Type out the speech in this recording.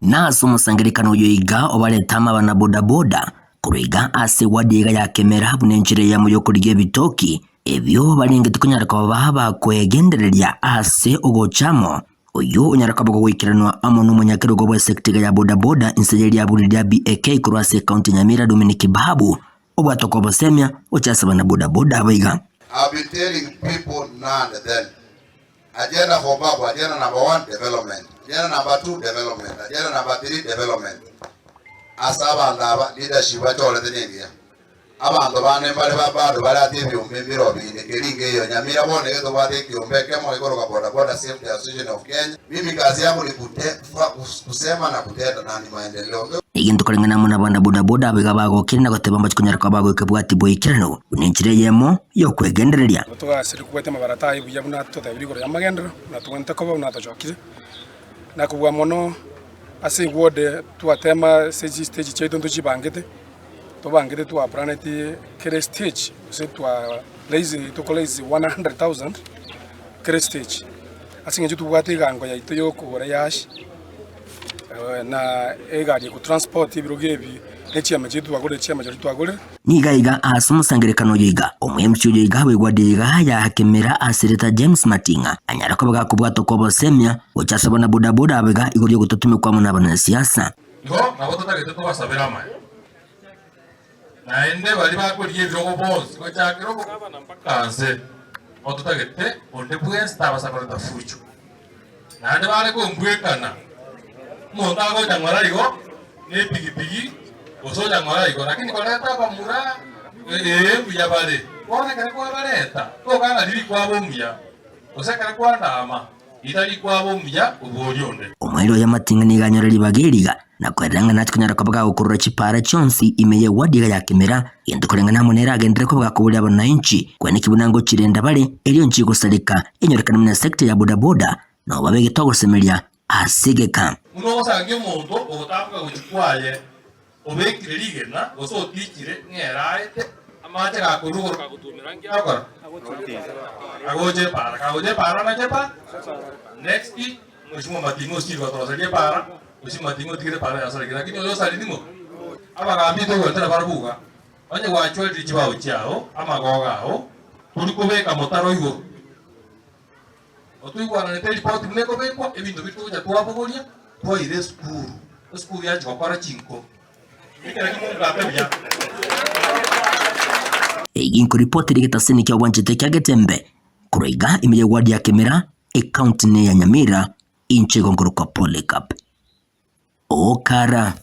Na ase omosangererekano oyo iga obarete amo abana bodaboda korwa iga ase ewadi iga ya Kemera buna enchera eyemo y'okorigia ebitoki ebio barenge tikonyara koba bakwegendereria ase ogocha amo. Oyio onyara koba goikeranwa amo nomonyakerogo bw'esekta iga ya bodaboda inse ye riaburi ria BAK korwa ase ekaunti ya Nyamira Dominic Babu obwate okobosemia gocha ase abana bodaboda abo iga. I've been telling people now and then Agenda for Babu, agenda number one development, agenda number two development, agenda number three development. Ase abanto aba leadership bachorete nengiya. Abanto bande mbare ba bado bare ase ebiombe mbiro binde keri nkeiyo. Nyamira bono iga tobwate ekiombe ekemo gekoroka Boda Boda Safety Association of Kenya. Mimi kazi yangu ni kute, kusema na kutenda na ni maendeleo. Egento koreng'ana amo nabana bodaboda abo iga bagokire na goteba mbache konyara koba bagoika bwati boikeranu buna enchera eyemo y'okwegendereria. Togasire kobwatia amabarata aye buya buna totebirie igoro y'amagenderero, buna togwenerete koba, buna tochokire. Na kobua mono ase eward twatema ase chistage chiaito ntochibangete, tobangete twaplaneti kera estage gose twa raise toko raise 100,000 kera estage. Ase eng'encho tobwate egango yaito ya okogora eash. Na egari egotransport ebirogo ebi, ne chiema chiaito twagorire, chiema chiria twagorire. Nigo aiga ase omosangererekano oyo iga, omoemsi oyo iga bw'egwadi iga ya Kemera ase erieta James Mating'a anyare koba gakobwata okobosemia gocha ase abana bodaboda abo iga igoro y'ogototumekwa amo n'abanasiasa. Igo nabo totagete tobasabere amaya, naende baria bakorigia ebirogo bonsi gochakera obogabana mpaka nse, nabo totagete onde bwensi tabasa koreta fujo. Naende bare kombwekana, omonto agocha ng'ora igo ne epigipigi, gose ocha ng'ora igo, lakini koreta abamura ee mbuya bare. Bono ekero kwabareta, tokanga riria kwaba omuya, gose ekero kwandama, ritari kwaba omuya kobua oria onde. Omoerio oye amating'a nigo anyore ribaga eriga, na kwerera ng'a nache konyara koba gagokurura chipaara chionsi ime y'ewadi iga ya Kimera, gento koreng'ana amo nere agenderere koba gakoboria abananchi, kweneki buna ngochirenda bare, erio nchigosareka, enyorekane buna sector ya bodaboda, nabo babegete ogosemeria ase egeka. Buna ogosangia omonto ogotamboka gochia kwaye, obekire rigena, gose otichire, ng'a ere aete, amache gakorwa igoro kagotuomera nki agokora? Agocha epaara, kagocha epaara anache epaara? Next, Mheshimiwa Mating'o Steve atoroserie epaara, Mheshimiwa Mating'o otigire epaara yasarekire, lakini oyo osari ning'o? Abagambi togwetera barabwo iga, onye gwachwerire chibao chiao, amagogo ao, tori kobeka motaro igoro. Otoigwananete eripoti buna ekobekwa, ebinto biria togocha twabogoria, twaira esukuru, esukuru yachia gokora chinko. Ekero ki monkate buya. Eyio nkoripoti ere egetasini kia obwanchete kia Getembe, korwa iga ime y'eward ya Kemera, ecounty ne ya Nyamira, inche igo nkorokwa Polycarp Okara.